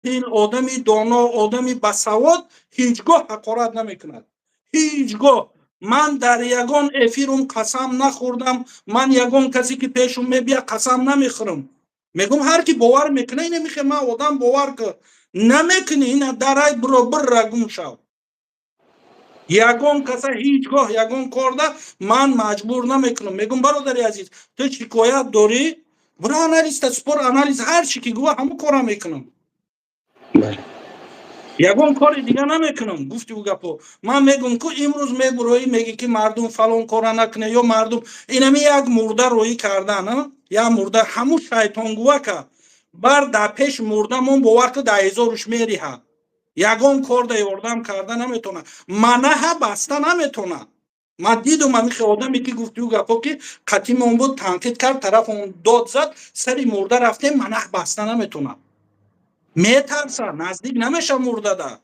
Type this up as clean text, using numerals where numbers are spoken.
Одами доно, одами басавод ҳеҷ гоҳ ҳақорат намекунад, ҳеҷ гоҳ. Ман дар ягон эфирум қасам нахӯрдам. Ман ягон касе ки пешум мебия, қасам намехӯрам. Мегум, ҳар ки бовар мекуна, ина михе ман одам бовар ки намекунӣ, ина дарай биро, бирра, гум шав. Ягон каса ҳеҷ гоҳ ягон корда ман маҷбур намекунам. Мегум: «Бародари азиз, ту шикоят дорӣ, биро, анализ та спор, анализ ҳар чӣ ки гӯва, ҳамун кора мекунам, ягон кори дига намекунам». Гуфти ӯ гапо, ман мегум ку имрӯз мебуроӣ, мегӣ ки мардум фалон кора накуне ё мардум инами як мурда роӣ кардан, як мурда ҳамун шайтонгувака бар дар пеш мурдамон, бовар ку, дар ҳезоруш мериҳа, ягон кор да ёрдам карда наметона, манаҳа баста наметона. Ман дидум, ҳамихе одаме ки гуфти ӯ гапо, ки қатимон буд, танқид кард, тараф он дод зад, сари мурда рафтем, манаҳ баста наметона, метарса, наздик намеша мурдада.